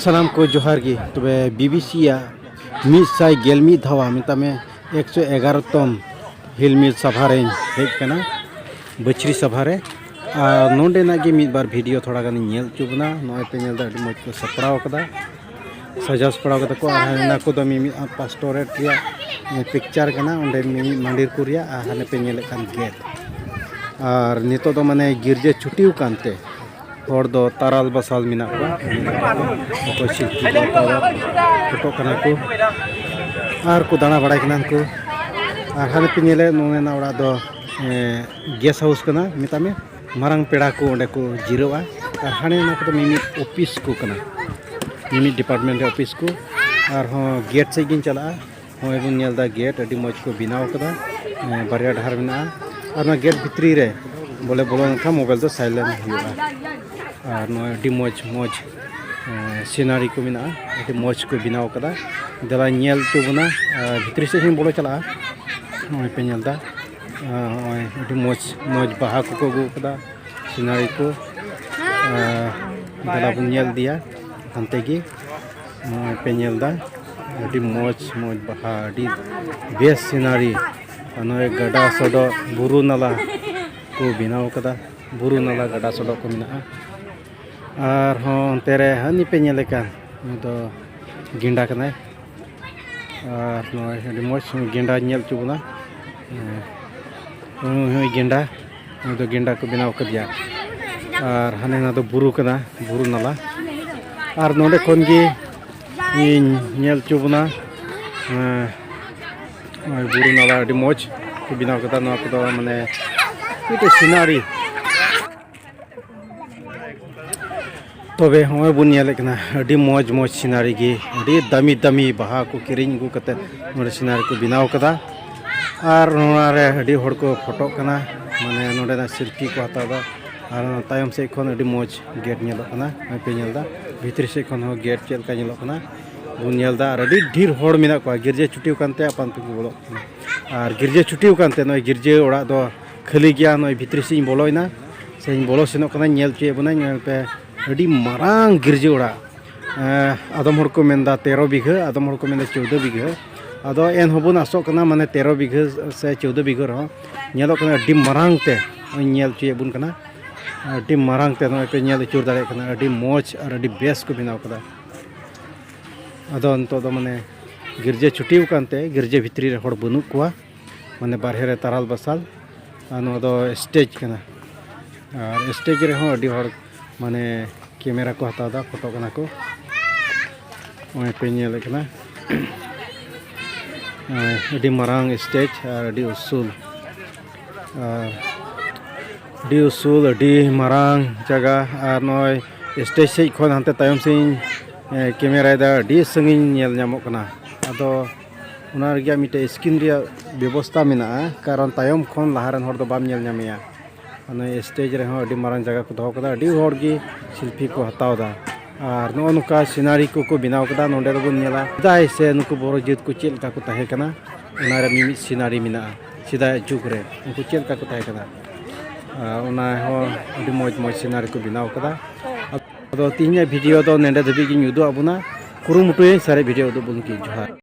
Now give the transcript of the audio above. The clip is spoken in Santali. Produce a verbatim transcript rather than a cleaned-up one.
ᱥᱟᱱᱟᱢ ᱠᱚ ᱡᱚᱦᱟᱨ ᱜᱮ᱾ ᱛᱚᱵᱮ ᱵᱤᱵᱤᱥᱤ ᱭᱟᱜ ᱢᱤᱫ ᱥᱟᱭ ᱜᱮᱞ ᱢᱤᱫ ᱫᱷᱟᱣᱟ, ᱢᱮᱛᱟᱜ ᱢᱮ, ᱮᱠᱥᱚ ᱮᱜᱟᱨᱚ ᱛᱚᱢ ᱦᱤᱞᱢᱤᱞ ᱥᱟᱵᱷᱟ ᱨᱮᱧ ᱦᱮᱡ ᱠᱟᱱᱟ, ᱵᱟᱹᱪᱷᱨᱤ ᱥᱟᱵᱷᱟ ᱨᱮ᱾ ᱟᱨ ᱱᱚᱸᱰᱮᱱᱟᱜ ᱜᱮ ᱢᱤᱫ ᱵᱟᱨ ᱵᱷᱤᱰᱤᱭᱳ ᱛᱷᱚᱲᱟ ᱜᱟᱱᱤᱧ ᱧᱮᱞ ᱦᱚᱪᱚ ᱵᱚᱱᱟ᱾ ᱱᱚᱜᱼᱚᱭ ᱯᱮ ᱧᱮᱞ ᱮᱫᱟ, ᱟᱹᱰᱤ ᱢᱚᱡᱽ ᱠᱚ ᱥᱟᱯᱲᱟᱣ ᱠᱟᱫᱟ, ᱥᱟᱡᱟᱣ ᱥᱟᱯᱲᱟᱣ ᱠᱟᱫᱟ ᱠᱚ᱾ ᱟᱨ ᱦᱟᱱᱟ ᱠᱚᱫᱚ ᱢᱤᱢᱤᱫ ᱯᱟᱥᱴᱚᱨᱮᱴ ᱨᱮᱭᱟᱜ ᱯᱤᱠᱪᱟᱨ ᱠᱟᱱᱟ, ᱚᱸᱰᱮ ᱢᱤᱢᱤᱫ ᱢᱟᱹᱱᱰᱤᱨ ᱠᱚ ᱨᱮᱭᱟᱜ᱾ ᱟᱨ ᱦᱟᱱᱮ ᱯᱮ ᱧᱮᱞᱮᱫ ᱠᱟᱱ ᱜᱮᱴ, ᱟᱨ ᱱᱤᱛᱚᱜ ᱫᱚ ᱢᱟᱱᱮ ᱜᱤᱨᱡᱟᱹ ᱪᱷᱩᱴᱤᱣ ᱠᱟᱱᱛᱮ ᱦᱚᱲ ᱫᱚ ᱛᱟᱨᱟᱞ ᱵᱟᱥᱟᱞ ᱢᱮᱱᱟᱜ ᱠᱚᱣᱟ᱾ ᱚᱠᱚᱭ ᱥᱤᱞᱯᱤ ᱠᱚ ᱦᱟᱛᱟᱣ ᱫᱟ, ᱯᱷᱳᱴᱳᱜ ᱠᱟᱱᱟ ᱠᱚ ᱟᱨ ᱠᱚ ᱫᱟᱬᱟ ᱵᱟᱲᱟᱭ ᱠᱟᱱᱟ ᱠᱚ᱾ ᱟᱨ ᱦᱟᱱᱮ ᱯᱮ ᱧᱮᱞᱮᱫ, ᱱᱚᱜᱼᱚᱭ ᱱᱟ ᱚᱲᱟᱜ ᱫᱚ ᱜᱮᱥᱴ ᱦᱟᱣᱩᱥ ᱠᱟᱱᱟ, ᱢᱮᱛᱟᱜ ᱢᱮ ᱢᱟᱨᱟᱝ ᱯᱮᱲᱟ ᱠᱚ ᱚᱸᱰᱮ ᱠᱚ ᱡᱤᱨᱟᱹᱜᱼᱟ᱾ ᱟᱨ ᱦᱟᱱᱮ ᱚᱱᱟ ᱠᱚᱫᱚ ᱢᱤᱢᱤᱫ ᱚᱯᱷᱤᱥ ᱠᱚ ᱠᱟᱱᱟ, ᱢᱤᱢᱤᱫ ᱰᱤᱯᱟᱨᱴᱢᱮᱱᱴ ᱨᱮ ᱚᱯᱷᱤᱥ ᱠᱚ᱾ ᱟᱨᱦᱚᱸ ᱜᱮᱴ ᱥᱮᱫ ᱜᱤᱧ ᱪᱟᱞᱟᱜᱼᱟ᱾ ᱱᱚᱜᱼᱚᱭ ᱵᱚᱱ ᱧᱮᱞ ᱮᱫᱟ, ᱜᱮᱴ ᱟᱹᱰᱤ ᱢᱚᱡᱽ ᱠᱚ ᱵᱮᱱᱟᱣ ᱠᱟᱫᱟ᱾ ᱮᱸ, ᱵᱟᱨᱭᱟ ᱰᱟᱦᱟᱨ ᱢᱮᱱᱟᱜᱼᱟ᱾ ᱟᱨ ᱚᱱᱟ ᱜᱮᱴ ᱵᱷᱤᱛᱨᱤ ᱨᱮ ᱵᱚᱞᱮ ᱵᱚᱞᱚ ᱞᱮᱱᱠᱷᱟᱱ ᱢᱳᱵᱟᱭᱤᱞ ᱫᱚ ᱥᱟᱭᱞᱮᱱᱴ ᱦᱩᱭᱩᱜᱼᱟ᱾ ᱟᱨ ᱱᱚᱜᱼᱚᱭ ᱟᱹᱰᱤ ᱢᱚᱡᱽ ᱢᱚᱡᱽ, ᱮᱸ, ᱥᱤᱱᱟᱨᱤ ᱠᱚ ᱢᱮᱱᱟᱜᱼᱟ, ᱟᱹᱰᱤ ᱢᱚᱡᱽ ᱠᱚ ᱵᱮᱱᱟᱣ ᱠᱟᱫᱟ᱾ ᱫᱮᱞᱟ ᱧᱮᱞ ᱦᱚᱪᱚ ᱵᱚᱱᱟ᱾ ᱟᱨ ᱵᱷᱤᱛᱨᱤ ᱥᱮᱫ ᱦᱚᱸᱧ ᱵᱚᱞᱚ ᱪᱟᱞᱟᱜᱼᱟ᱾ ᱱᱚᱜᱼᱚᱭ ᱯᱮ ᱧᱮᱞ ᱮᱫᱟ, ᱟᱨ ᱱᱚᱜᱼᱚᱭ ᱟᱹᱰᱤ ᱢᱚᱡᱽ ᱢᱚᱡᱽ ᱵᱟᱦᱟ ᱠᱚᱠᱚ ᱟᱹᱜᱩ ᱟᱠᱟᱫᱟ, ᱥᱤᱱᱟᱨᱤ ᱠᱚ᱾ ᱟᱨ ᱫᱮᱞᱟ ᱵᱚᱱ ᱧᱮᱞ ᱤᱫᱤᱭᱟ ᱦᱟᱱᱛᱮ ᱜᱮ᱾ ᱱᱚᱜᱼᱚᱭ ᱯᱮ ᱧᱮᱞ ᱮᱫᱟ, ᱟᱹᱰᱤ ᱢᱚᱡᱽ ᱢᱚᱡᱽ ᱵᱟᱦᱟ, ᱟᱹᱰᱤ ᱵᱮᱥ ᱥᱤᱱᱟᱨᱤ᱾ ᱟᱨ ᱱᱚᱜᱼᱚᱭ ᱜᱟᱰᱟ ᱥᱚᱰᱚᱜ ᱵᱩᱨᱩ ᱱᱟᱞᱟ ᱠᱚ ᱵᱮᱱᱟᱣ ᱠᱟᱫᱟ, ᱵᱩᱨᱩ ᱱᱟᱞᱟ ᱜᱟᱰᱟ ᱥᱚᱰᱚᱜ ᱠᱚ ᱢᱮᱱᱟᱜᱼᱟ᱾ ᱟᱨᱦᱚᱸ ᱚᱱᱛᱮ ᱨᱮ ᱦᱟᱹᱱᱤ ᱯᱮ ᱧᱮᱞᱮ ᱠᱟᱱ, ᱩᱱᱤ ᱫᱚ ᱜᱮᱸᱰᱟ ᱠᱟᱱᱟᱭ᱾ ᱟᱨ ᱱᱚᱜᱼᱚᱭ ᱟᱹᱰᱤ ᱢᱚᱡᱽ ᱜᱮᱸᱰᱟ ᱧᱮᱞ ᱦᱚᱪᱚ ᱵᱚᱱᱟ᱾ ᱦᱮᱸ, ᱩᱱᱤ ᱦᱚᱸ ᱜᱮᱸᱰᱟ, ᱩᱱᱤ ᱫᱚ ᱜᱮᱸᱰᱟ ᱠᱚ ᱵᱮᱱᱟᱣ ᱠᱟᱫᱮᱭᱟ᱾ ᱟᱨ ᱦᱟᱱᱮ ᱦᱟᱱᱟ ᱫᱚ ᱵᱩᱨᱩ ᱠᱟᱱᱟ, ᱵᱩᱨᱩ ᱱᱟᱞᱟ᱾ ᱟᱨ ᱱᱚᱸᱰᱮ ᱠᱷᱚᱱ ᱜᱮ ᱤᱧ ᱧᱮᱞ ᱦᱚᱪᱚ ᱵᱚᱱᱟ᱾ ᱦᱮᱸ, ᱱᱚᱜᱼᱚᱭ ᱵᱩᱨᱩ ᱱᱟᱞᱟ ᱟᱹᱰᱤ ᱢᱚᱡᱽ ᱠᱚ ᱵᱮᱱᱟᱣ ᱠᱟᱫᱟ᱾ ᱱᱚᱣᱟ ᱠᱚᱫᱚ ᱢᱟᱱᱮ ᱢᱤᱫᱴᱮᱡ ᱥᱤᱱᱟᱨᱤ᱾ ᱛᱚᱵᱮ ᱦᱚᱸᱜᱼᱚᱭ ᱵᱚᱱ ᱧᱮᱞᱮᱫ ᱠᱟᱱᱟ, ᱟᱹᱰᱤ ᱢᱚᱡᱽ ᱢᱚᱡᱽ ᱥᱤᱱᱟᱨᱤ ᱜᱮ, ᱟᱹᱰᱤ ᱫᱟᱹᱢᱤ ᱫᱟᱹᱢᱤ ᱵᱟᱦᱟ ᱠᱚ ᱠᱤᱨᱤᱧ ᱟᱹᱜᱩ ᱠᱟᱛᱮ ᱱᱚᱰᱮ ᱥᱤᱱᱟᱨᱤ ᱠᱚ ᱵᱮᱱᱟᱣ ᱠᱟᱫᱟ᱾ ᱟᱨ ᱱᱚᱣᱟ ᱨᱮ ᱟᱹᱰᱤ ᱦᱚᱲ ᱠᱚ ᱯᱷᱳᱴᱳᱜ ᱠᱟᱱᱟ, ᱢᱟᱱᱮ ᱱᱚᱰᱮᱱᱟᱜ ᱥᱮᱞᱯᱷᱤ ᱠᱚ ᱦᱟᱛᱟᱣ ᱮᱫᱟ᱾ ᱟᱨ ᱚᱱᱟ ᱛᱟᱭᱚᱢ ᱥᱮᱫ ᱠᱷᱚᱱ ᱟᱹᱰᱤ ᱢᱚᱡᱽ ᱜᱮᱴ ᱧᱮᱞᱚᱜ ᱠᱟᱱᱟ, ᱱᱚᱜᱼᱚᱭ ᱯᱮ ᱧᱮᱞ ᱮᱫᱟ᱾ ᱵᱷᱤᱛᱨᱤ ᱥᱮᱫ ᱠᱷᱚᱱ ᱦᱚᱸ ᱜᱮᱴ ᱪᱮᱫ ᱞᱮᱠᱟ ᱧᱮᱞᱚᱜ ᱠᱟᱱᱟ ᱵᱚᱱ ᱧᱮᱞ ᱮᱫᱟ᱾ ᱟᱨ ᱟᱹᱰᱤ ᱰᱷᱮᱨ ᱦᱚᱲ ᱢᱮᱱᱟᱜ ᱠᱚᱣᱟ, ᱜᱤᱨᱡᱟᱹ ᱪᱷᱩᱴᱤ ᱟᱠᱟᱱ ᱛᱮ ᱟᱯᱟᱱ ᱟᱹᱯᱤᱱ ᱠᱚ ᱵᱚᱞᱚᱜ ᱠᱟᱱᱟ᱾ ᱟᱨ ᱜᱤᱨᱡᱟᱹ ᱪᱷᱩᱴᱤ ᱟᱠᱟᱱ ᱛᱮ ᱱᱚᱜᱼᱚᱭ ᱜᱤᱨᱡᱟᱹ ᱚᱲᱟᱜ ᱫᱚ ᱠᱷᱟᱹᱞᱤ ᱜᱮᱭᱟ᱾ ᱱᱚᱜᱼᱚᱭ ᱵᱷᱤᱛᱨᱤ ᱥᱮᱫ ᱤᱧ ᱵᱚᱞᱚᱭᱮᱱᱟ᱾ ᱛᱮᱦᱮᱧ ᱵᱚᱞᱚ ᱥᱮᱱᱚᱜ ᱠᱟᱱᱟ, ᱧᱮᱞ ᱦᱚᱪᱚᱭᱮᱫ ᱵᱚᱱᱟ᱾ ᱧᱮᱞ ᱯᱮ, ᱟᱹᱰᱤ ᱢᱟᱨᱟᱝ ᱜᱤᱨᱡᱟᱹ ᱚᱲᱟᱜ᱾ ᱮᱸ, ᱟᱫᱚᱢ ᱦᱚᱲ ᱠᱚ ᱢᱮᱱᱫᱟ ᱛᱮᱨᱚ ᱵᱤᱜᱷᱟᱹ, ᱟᱫᱚᱢ ᱦᱚᱲ ᱠᱚ ᱢᱮᱱᱫᱟ ᱪᱳᱣᱫᱟᱹ ᱵᱤᱜᱷᱟᱹ᱾ ᱟᱫᱚ ᱮᱱ ᱦᱚᱸᱵᱚᱱ ᱟᱥᱚᱜ ᱠᱟᱱᱟ, ᱢᱟᱱᱮ ᱛᱮᱨᱚ ᱵᱤᱜᱷᱟᱹ ᱥᱮ ᱪᱳᱣᱫᱟᱹ ᱵᱤᱜᱷᱟᱹ ᱨᱮᱦᱚᱸ ᱧᱮᱞᱚᱜ ᱠᱟᱱᱟ ᱟᱹᱰᱤ ᱢᱟᱨᱟᱝ ᱛᱮ᱾ ᱧᱮᱞ ᱦᱚᱪᱚᱭᱮᱫ ᱵᱚᱱ ᱠᱟᱱᱟ, ᱟᱹᱰᱤ ᱢᱟᱨᱟᱝ ᱛᱮ ᱱᱚᱜᱼᱚᱭ ᱯᱮ ᱧᱮᱞ ᱟᱹᱪᱩᱨ ᱫᱟᱲᱮᱭᱟᱜ ᱠᱟᱱᱟ, ᱟᱹᱰᱤ ᱢᱚᱡᱽ ᱟᱨ ᱟᱹᱰᱤ ᱵᱮᱥ ᱠᱚ ᱵᱮᱱᱟᱣ ᱠᱟᱫᱟ᱾ ᱟᱫᱚ ᱱᱤᱛᱚᱜ ᱫᱚ ᱢᱟᱱᱮ ᱜᱤᱨᱡᱟᱹ ᱪᱷᱩᱴᱤᱣ ᱠᱟᱱᱛᱮ ᱜᱤᱨᱡᱟᱹ ᱵᱷᱤᱛᱨᱤ ᱨᱮ ᱦᱚᱲ ᱵᱟᱹᱱᱩᱜ ᱠᱚᱣᱟ, ᱢᱟᱱᱮ ᱵᱟᱨᱦᱮ ᱨᱮ ᱛᱟᱨᱟᱞ ᱵᱟᱥᱟᱞ᱾ ᱟᱨ ᱱᱚᱣᱟ ᱫᱚ ᱥᱴᱮᱡᱽ ᱠᱟᱱᱟ, ᱟᱨ ᱥᱴᱮᱡᱽ ᱨᱮᱦᱚᱸ ᱟᱹᱰᱤ ᱦᱚᱲ ᱢᱟᱱᱮ ᱠᱮᱢᱮᱨᱟ ᱠᱚ ᱦᱟᱛᱟᱣ ᱮᱫᱟ, ᱯᱷᱳᱴᱳ ᱠᱟᱱᱟ ᱠᱚ᱾ ᱱᱚᱜᱼᱚᱭ ᱯᱮ ᱧᱮᱞᱮᱫ ᱠᱟᱱᱟ, ᱱᱚᱜᱼᱚᱭ ᱟᱹᱰᱤ ᱢᱟᱨᱟᱝ ᱥᱴᱮᱡᱽ ᱟᱨ ᱟᱹᱰᱤ ᱩᱥᱩᱞ, ᱟᱨ ᱟᱹᱰᱤ ᱩᱥᱩᱞ, ᱟᱹᱰᱤ ᱢᱟᱨᱟᱝ ᱡᱟᱭᱜᱟ᱾ ᱟᱨ ᱱᱚᱜᱼᱚᱭ ᱥᱴᱮᱡᱽ ᱥᱮᱫ ᱠᱷᱚᱱ ᱦᱟᱱᱛᱮ ᱛᱟᱭᱚᱢ ᱥᱮᱫ ᱤᱧ, ᱮ, ᱠᱮᱢᱮᱨᱟᱭᱮᱫᱟ, ᱟᱹᱰᱤ ᱥᱟᱺᱜᱤᱧ ᱧᱮᱞ ᱧᱟᱢᱚᱜ ᱠᱟᱱᱟ᱾ ᱟᱫᱚ ᱚᱱᱟ ᱨᱮᱭᱟᱜ ᱢᱤᱫᱴᱮᱡ ᱥᱠᱨᱤᱱ ᱨᱮᱭᱟᱜ ᱵᱮᱵᱚᱥᱛᱟ ᱢᱮᱱᱟᱜᱼᱟ, ᱠᱟᱨᱚᱱ ᱛᱟᱭᱚᱢ ᱠᱷᱚᱱ ᱞᱟᱦᱟ ᱨᱮᱱ ᱦᱚᱲ ᱫᱚ ᱵᱟᱢ ᱧᱮᱞ ᱧᱟᱢᱮᱭᱟ᱾ ᱚᱱᱟ ᱥᱴᱮᱡᱽ ᱨᱮᱦᱚᱸ ᱟᱹᱰᱤ ᱢᱟᱨᱟᱝ ᱡᱟᱭᱜᱟ ᱠᱚ ᱫᱚᱦᱚ ᱠᱟᱫᱟ, ᱟᱹᱰᱤ ᱦᱚᱲ ᱜᱮ ᱥᱮᱞᱯᱷᱤ ᱠᱚ ᱦᱟᱛᱟᱣ ᱮᱫᱟ᱾ ᱟᱨ ᱱᱚᱜᱼᱚ ᱱᱚᱝᱠᱟ ᱥᱤᱱᱟᱨᱤ ᱠᱚᱠᱚ ᱵᱮᱱᱟᱣ ᱠᱟᱫᱟ᱾ ᱱᱚᱸᱰᱮ ᱫᱚᱵᱚᱱ ᱧᱮᱞᱟ ᱥᱮᱫᱟᱭ ᱥᱮ ᱱᱩᱠᱩ ᱵᱚᱲᱚ ᱡᱟᱹᱛ ᱠᱚ ᱪᱮᱫ ᱞᱮᱠᱟ ᱠᱚ ᱛᱟᱦᱮᱸ ᱠᱟᱱᱟ, ᱚᱱᱟ ᱨᱮ ᱢᱤᱢᱤᱫ ᱥᱤᱱᱟᱨᱤ ᱢᱮᱱᱟᱜᱼᱟ, ᱥᱮᱫᱟᱭᱟᱜ ᱡᱩᱜᱽ ᱨᱮ ᱩᱱᱠᱩ ᱪᱮᱫ ᱞᱮᱠᱟ ᱠᱚ ᱛᱟᱦᱮᱸ ᱠᱟᱱᱟ᱾ ᱟᱨ ᱚᱱᱟ ᱦᱚᱸ ᱟᱹᱰᱤ ᱢᱚᱡᱽ ᱢᱚᱡᱽ ᱥᱤᱱᱟᱨᱤ ᱠᱚ ᱵᱮᱱᱟᱣ ᱠᱟᱫᱟ᱾ ᱟᱫᱚ ᱛᱮᱦᱮᱧᱟᱜ ᱵᱷᱤᱰᱤᱭᱳ ᱫᱚ ᱱᱚᱸᱰᱮ ᱫᱷᱟᱹᱵᱤᱡ ᱜᱤᱧ ᱩᱫᱩᱜ ᱟᱵᱚᱱᱟ᱾ ᱠᱩᱨᱩᱢᱩᱴᱩᱭᱟᱹᱧ ᱥᱟᱨᱮᱡ ᱵᱷᱤᱰᱤᱭᱳ ᱩᱫᱩᱜ ᱵᱚᱱ ᱞᱟᱹᱜᱤᱫ᱾ ᱡᱚᱦᱟᱨ᱾